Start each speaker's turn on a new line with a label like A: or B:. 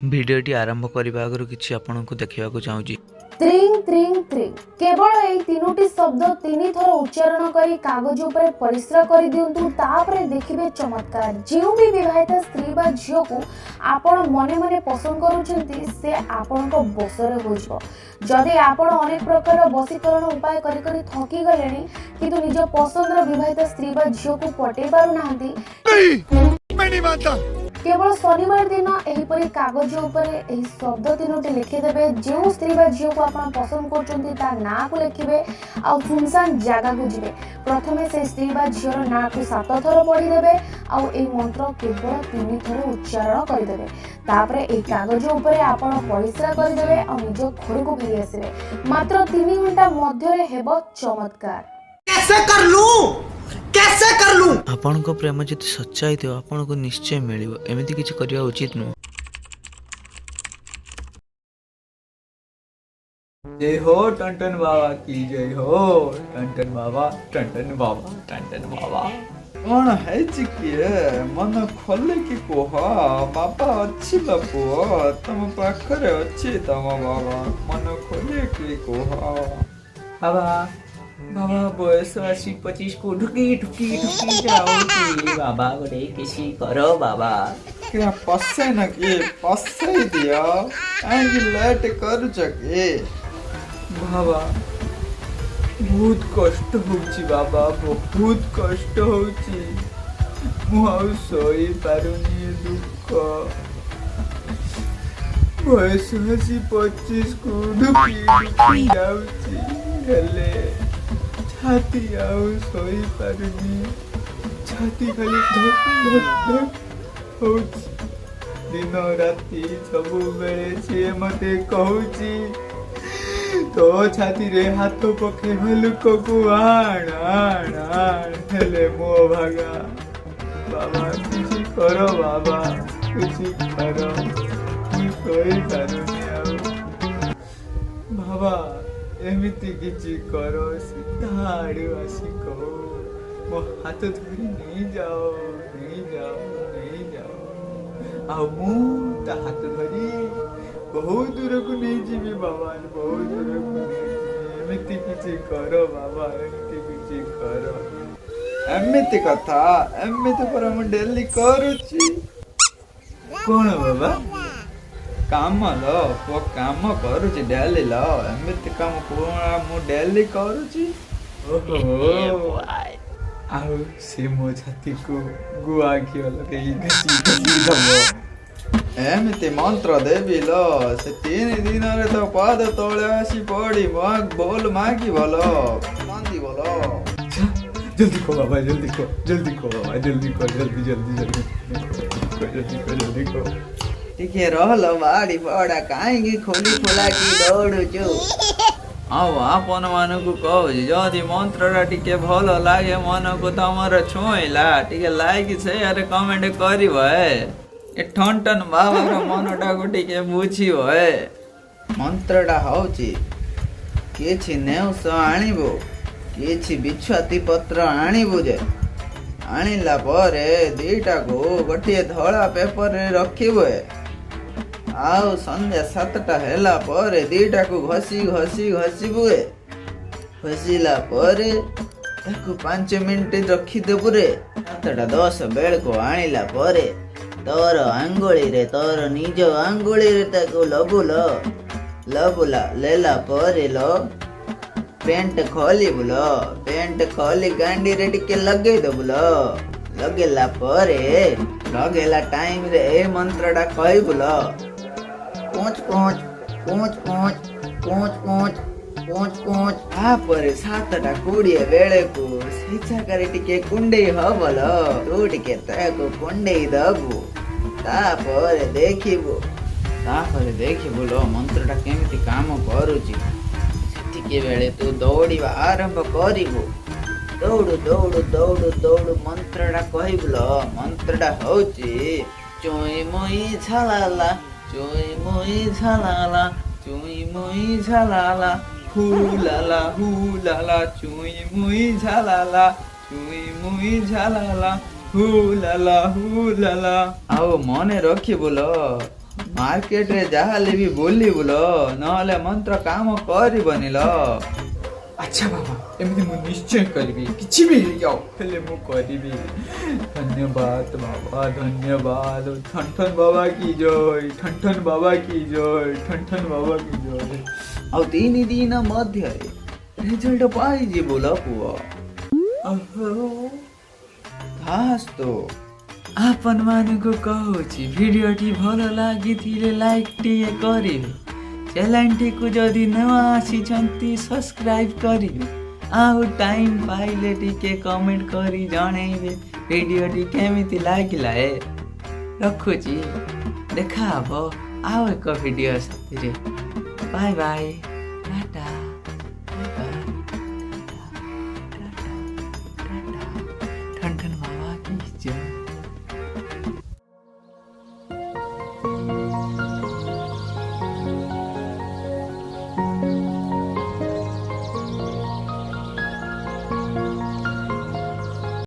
A: ଭିଡ଼ିଓଟି ଆରମ୍ଭ କରିବା ଆଗରୁ କିଛି ଆପଣଙ୍କୁ ଦେଖିବାକୁ ଚାହୁଁଛି।
B: ତ୍ରିଂ ତ୍ରିଂ ତ୍ରିଂ, କେବଳ ଏଇ ତିନୋଟି ଶବ୍ଦ ତିନିଥର ଉଚ୍ଚାରଣ କରି କାଗଜ ଉପରେ ପରିସ୍ରା କରିଦିଅନ୍ତୁ। ତାପରେ ଦେଖିବେ ଚମତ୍କାର। ଯେଉଁ ବି ବିବାହିତା ସ୍ତ୍ରୀ ବା ଝିଅକୁ ଆପଣ ମନେ ମନେ ପସନ୍ଦ କରୁଛନ୍ତି, ସେ ଆପଣଙ୍କ ବଶରେ ହୋଇଯିବ। ଯଦି ଆପଣ ଅନେକ ପ୍ରକାର ବଶୀକରଣ ଉପାୟ କରି କରି ଥକି ଗଲେଣି, କିନ୍ତୁ ନିଜ ପସନ୍ଦର ବିବାହିତା ସ୍ତ୍ରୀ ବା ଝିଅକୁ ପଟେଇ ପାରୁନାହାନ୍ତି, କେବଳ ଶନିବାର ଦିନ ଏହିପରି କାଗଜ ଉପରେ ଏହି ଶବ୍ଦ ତିନୋଟି ଲେଖିଦେବେ। ଯେଉଁ ସ୍ତ୍ରୀ ବା ଝିଅକୁ ଆପଣ ପସନ୍ଦ କରୁଛନ୍ତି, ତା ନାଁକୁ ଲେଖିବେ ଆଉ ସୁନସାନ ଜାଗାକୁ ଯିବେ। ପ୍ରଥମେ ସେ ସ୍ତ୍ରୀ ବା ଝିଅର ନାଁକୁ 7 ଥର ପଢ଼ିଦେବେ ଆଉ ଏହି ମନ୍ତ୍ର କେବଳ 3 ଥର ଉଚ୍ଚାରଣ କରିଦେବେ। ତାପରେ ଏହି କାଗଜ ଉପରେ ଆପଣ ପରିସ୍ରା କରିଦେବେ ଆଉ ନିଜ ଘରକୁ ଫେରି ଆସିବେ। ମାତ୍ର 3 ଘଣ୍ଟା ମଧ୍ୟରେ ହେବ ଚମତ୍କାର।
C: कैसे कर लूं, कैसे कर लूं?
A: ଆପଣଙ୍କ ପ୍ରେମ ଯଦି ସଚ୍ଚା ହେଇଥିବ, ଆପଣଙ୍କୁ ନିଶ୍ଚୟ ମିଳିବ। ଏମିତି କିଛି କରିବା ଉଚିତ ନୁହଁ।
D: जय हो टन बाबा की जय हो। टन बाबा, टन बाबा, टन बाबा।
E: କଣ ହେଇଛି କିଏ? ମନ ଖୋଲିକି କୁହ। ବାବା ଅଛି ବା ପୁଅ, ତମ ପାଖରେ ଅଛି ତମ ବାବା। ମନ ଖୋଲିକି କୁହ।
D: ବାବା, ବାବା, ବୟସ ଆସି 25 କୁ ଢୁକି ଢୁକି ଢୁକି ଯାଉଛି। ବାବା, ଗୋଟେ କିଛି କର ବାବା।
E: କିଣା ପଶେଇନ କି? ପଶେଇ ଦିଅ, କାହିଁକି ଲେଟ୍ କରୁଛ କି?
D: ବାବା, ବହୁତ କଷ୍ଟ ହଉଛି ବାବା, ବହୁତ କଷ୍ଟ ହଉଛି। ମୁଁ ଆଉ ସହିପାରୁନି ଏ ଦୁଃଖ। ବୟସ ଆସି 25 କୁ ଢୁକି ଢୁକି ଯାଉଛି, ହେଲେ ଛାତି ଆଉ ସହିପାରୁନି। ଛାତି ଖାଲି ଧକ୍ ଧକ୍ ଧକ୍ ହଉଛି ଦିନ ରାତି ସବୁବେଳେ। ସିଏ ମତେ କହୁଛି, ତୋ ଛାତିରେ ହାତ ପକେଇବା ଲୋକକୁ ଆଣ, ଆଣ, ଆଣ। ହେଲେ ମୋ ଭାଗା। ବାବା, କିଛି କର ବାବା, କିଛି କର, ମୁଁ ସହିପାରୁନି ଆଉ। ବାବା, ଏମିତି କିଛି କର, ସିଧା ଆଡୁ ଆସି କହୁ, ମୋ ହାତ ଧରି ନେଇଯାଅ, ନେଇଯାଅ, ନେଇଯାଅ। ଆଉ ମୁଁ ତା ହାତ ଧରି ବହୁତ ଦୂରକୁ ନେଇଯିବି ବାବା, ବହୁତ ଦୂରକୁ ନେଇଯିବି। ଏମିତି କିଛି କର ବାବା, ଏମିତି କିଛି କର।
E: ଏମିତି କଥା? ଏମିତି ପରା ମୁଁ ଡେଲି କରୁଛି।
D: କଣ ବାବା?
E: କାମ ଲୋ ପୁଅ, କାମ କରୁଛି ଡେଲି ଲୋ। ଏମିତି କାମ କଣ ମୁଁ ଡେଲି କରୁଛି।
D: ଓହୋ, ଆଉ ସେ ମୋ ଛାତିକୁ ଗୁଆ ଘିଅ ଲଗେଇ ଘଷି ଘଷି ଦବ।
E: ଏମିତି ମନ୍ତ୍ର ଦେବି ଲୋ, ସେ 3 ଦିନରେ ତ ପାଦ ତଳେ ଆସି ପଡିବ, ବୋଲ ମାଗିବ ଲୋ, କାନ୍ଦିବ ଲୋ।
D: ଜଲ୍ଦି କହ ବାବା, ଜଲ୍ଦି କହ, ଜଲ୍ଦି କହ ବାବା, ଜଲ୍ଦି କହ, ଜଲ୍ଦି ଜଲ୍ଦି ଜଲ୍ଦି କହ, ଜଲ୍ଦି କହ, ଜଲ୍ଦି କହ।
E: ଟିକେ ରହଲ ବାଡି ପଡା, କାହିଁକି ଖୋଲି ଖୋଲା କି ଦୌଡୁଛୁ? ଆଉ ଆପଣ ମାନଙ୍କୁ କହୁଛି, ଯଦି ମନ୍ତ୍ରଟା ଟିକେ ଭଲ ଲାଗେ, ମନକୁ ତମର ଛୁଇଁଲା, ଟିକେ ଲାଇକ୍, ସେୟାର, କମେଣ୍ଟ କରିବ। ଏ ଠନ୍ ଟନ୍ ବାବାର ମନଟାକୁ ଟିକେ ବୁଝିବ। ଏ ମନ୍ତ୍ରଟା ହଉଛି, କିଛି ନେଉସ ଆଣିବୁ, କିଛି ବିଛୁଆତି ପତ୍ର ଆଣିବୁ ଯେ, ଆଣିଲା ପରେ ଦିଟାକୁ ଗୋଟିଏ ଧଳା ପେପରରେ ରଖିବୁ। ଏ ଆଉ ସନ୍ଧ୍ୟା 7ଟା ହେଲା ପରେ ଦିଟାକୁ ଘଷି ଘଷି ଘଷିବୁ। ଏ ଘଷିଲା ପରେ ତାକୁ 5 ମିନିଟ୍ ରଖିଦେବୁ ରେ। 7ଟା 10 ବେଳକୁ ଆଣିଲା ପରେ ତୋର ଆଙ୍ଗୁଳିରେ, ତୋର ନିଜ ଆଙ୍ଗୁଳିରେ ତାକୁ ଲବୁଲ ଲବୁଲା ଲେଲା ପରେ ଲୋ, ପ୍ୟାଣ୍ଟ ଖୋଲିବୁ ଲୋ। ପ୍ୟାଣ୍ଟ ଖୋଲି ଗାଣ୍ଡିରେ ଟିକେ ଲଗେଇଦବୁ ଲୋ। ଲଗେଇଲା ପରେ, ଲଗେଇଲା ଟାଇମରେ ଏ ମନ୍ତ୍ରଟା କହିବୁ ଲୋ: କୋଚ କୋଚ କୋଚ କୋଚ କୋଚ କୋଚ କୋଚ କୋଚ। ତାପରେ 7ଟା 20 ବେଳକୁ ସେଇ ଜାଗାରେ ଟିକେ କୁଣ୍ଡେଇ ହବ ଲୋ, ତୁ ଟିକେ ତାକୁ କୁଣ୍ଡେଇ ଦବୁ। ତାପରେ ଦେଖିବୁ, ତାପରେ ଦେଖିବୁ ଲୋ, ମନ୍ତ୍ରଟା କେମିତି କାମ କରୁଛି। ସେତିକି ବେଳେ ତୁ ଦୌଡ଼ିବା ଆରମ୍ଭ କରିବୁ। ଦୌଡୁ ଦୌଡୁ ଦୌଡୁ ଦୌଡୁ ମନ୍ତ୍ରଟା କହିବୁ ଲୋ। ମନ୍ତ୍ରଟା ହଉଛି, ଚୁଇଁ ମୁଇଁ ଝାଲାଲା, ଚୁଇଁ ମୁଇଁ ଝାଲାଲା, ଚୁଇଁ ମୁଇଁ ଝାଲାଲା, ହୁଲାଲା ହୁଲାଲା, ଚୁଇଁ ମୁଇଁ ଝାଲାଲା, ଚୁଇଁ ମୁଇଁ ଝାଲାଲା, ହୁଲାଲା ହୁଲାଲା। ଆଉ ମନେ ରଖିବୁ ଲୋ। ମାର୍କେଟରେ ଯାହାହେଲେ ବି ବୁଲିବୁ ଲୋ, ନହେଲେ ମନ୍ତ୍ର କାମ କରିବନି ଲୋ।
D: ଆଚ୍ଛା ବାବା, ଏମିତି ମୁଁ ନିଶ୍ଚୟ କରିବି। କିଛି ବି ହେଇଯାଉ, ହେଲେ ମୁଁ କରିବି। ଧନ୍ୟବାଦ ବାବା, ଧନ୍ୟବାଦ। ଠନ୍ ଠନ୍ ବାବା କି ଜୟ, ଠନ୍ ଠନ୍ ବାବା କି ଜୟ, ଠନ୍ ଠନ୍ ବାବା କି ଜୟ।
E: ଆଉ 3 ଦିନ ମଧ୍ୟରେ ରେଜଲ୍ଟ ପାଇଯିବୁ ଲୋ ପୁଅ।
D: ଓହୋ।
E: ତଥାସ୍ତୁ।
D: ଆପଣମାନଙ୍କୁ କହୁଛି, ଭିଡ଼ିଓଟି ଭଲ ଲାଗିଥିଲେ ଲାଇକ୍ ଟିକେ କରିବେ, ଚ୍ୟାନେଲଟିକୁ ଯଦି ନୂଆ ଆସିଛନ୍ତି ସବସ୍କ୍ରାଇବ୍ କରିବେ, ଆଉ ଟାଇମ୍ ପାଇଲେ ଟିକେ କମେଣ୍ଟ କରି ଜଣେଇବେ ଭିଡ଼ିଓଟି କେମିତି ଲାଗିଲା। ରଖୁଛି, ଦେଖା ହବ ଆଉ ଏକ ଭିଡ଼ିଓ ସାଥିରେ। Bye bye, tata.